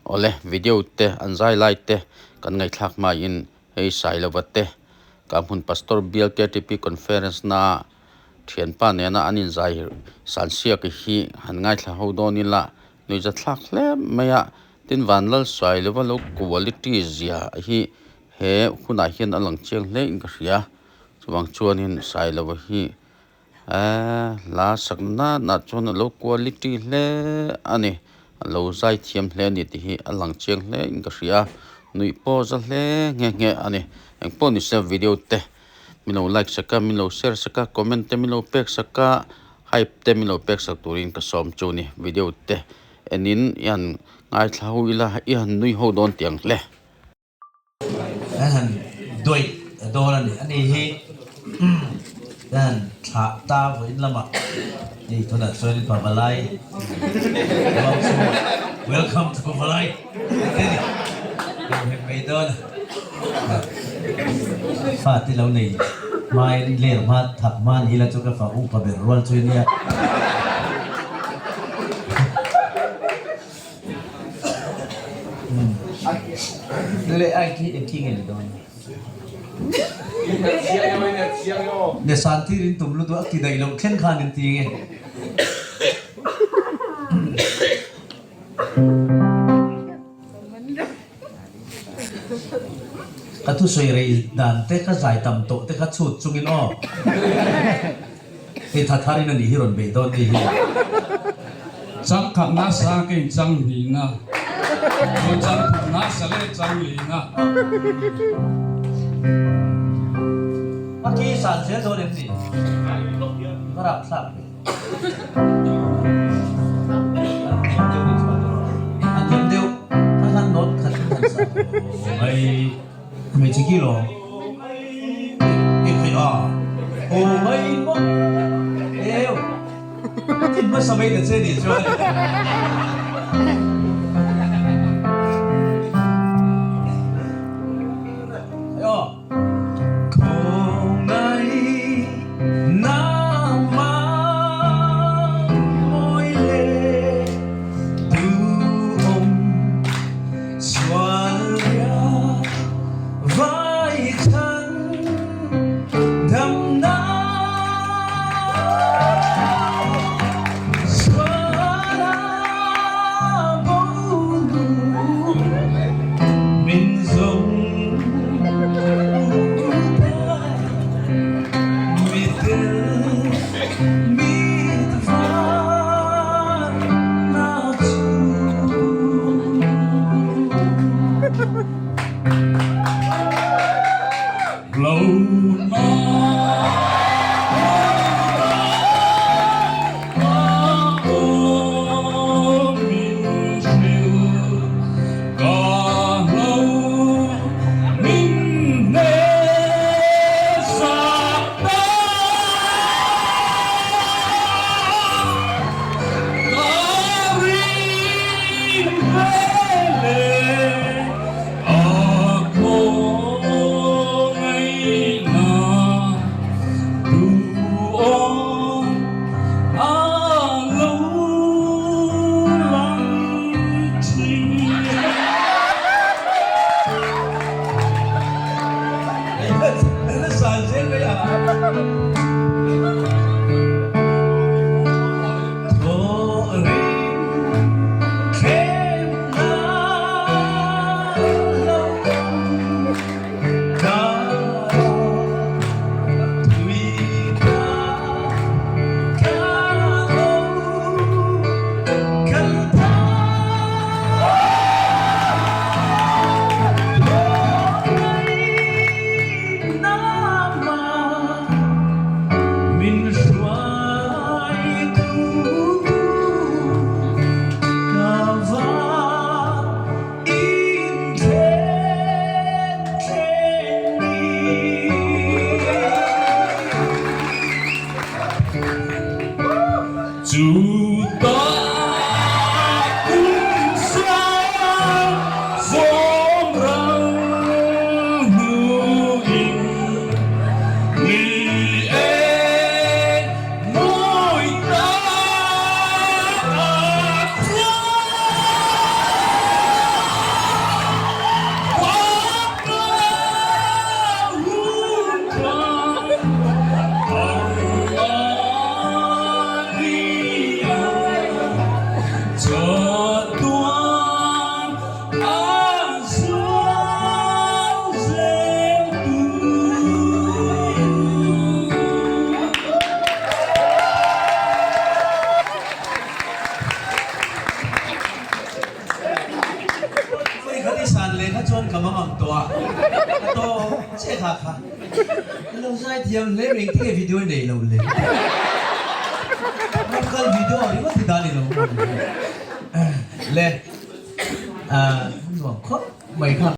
Awle, video te an zai lai te kan ngaihthlak hmain hei Sailova te Kahmun Pastor Bial KTP Conference na thianpa nena an inzai san siak hi han ngaithla ho dawn ila nuihzathlak hle mai a, tin Vanlal Sailova lo quality zia hi he hunah hian a lang chiang hle in ka hria, chuvang chuanin Sailova hi Eee hla sak nana chuan a lo quality hle a ni a lo zai thiam hle a ni tih hi a lang chiang hle in ka hria nuih pawh za hle nghe nghe a ni engpawh ni se video te min lo like sak a min lo share sak a comment te min lo pek sak a hype te min lo pek sak turin ka sawm chu ni video te enin i han ngaithla ho ila i han nui ho dawn tiang hle. Kan han duaih dawn a ni. Ani hi kan han thlah ta vawiin lamah hei tunah chuan Pavalai Welcome to Pavalai tih te a ni. Kan hlim mai dawn a. Fate lo nei hmain ler hma thak hma ni ila chu ka fa upa ber rual chu nia. Le ai khi engthi nge ni dawn? Ne santir in tum lutuk a ki daih loh thleng khan in ti nge. Ka thusawi rei dan te ka zai tam tawh te kha chhut chungin aw. Hei tha tharin a nih hi rawn beih dawn ni hi. Chang khatna sa ka in chang hnihna, chuan chang thumna sa leh chang lihna. A ki san zel dawn em ni? Va rapthlak ve. A thiam deuh, a hlan nawt khat in han sa. Mai hmeichhe khi lo. Engthei a? Aw mai maw? Eu! Thin hmasa mai ta che nih chuan. Aw. I lo zai thiam hle mai engtin nge video i neih loh le? Rawn kal video ringawt hi dan i lo le. Nuam khawp mai kha.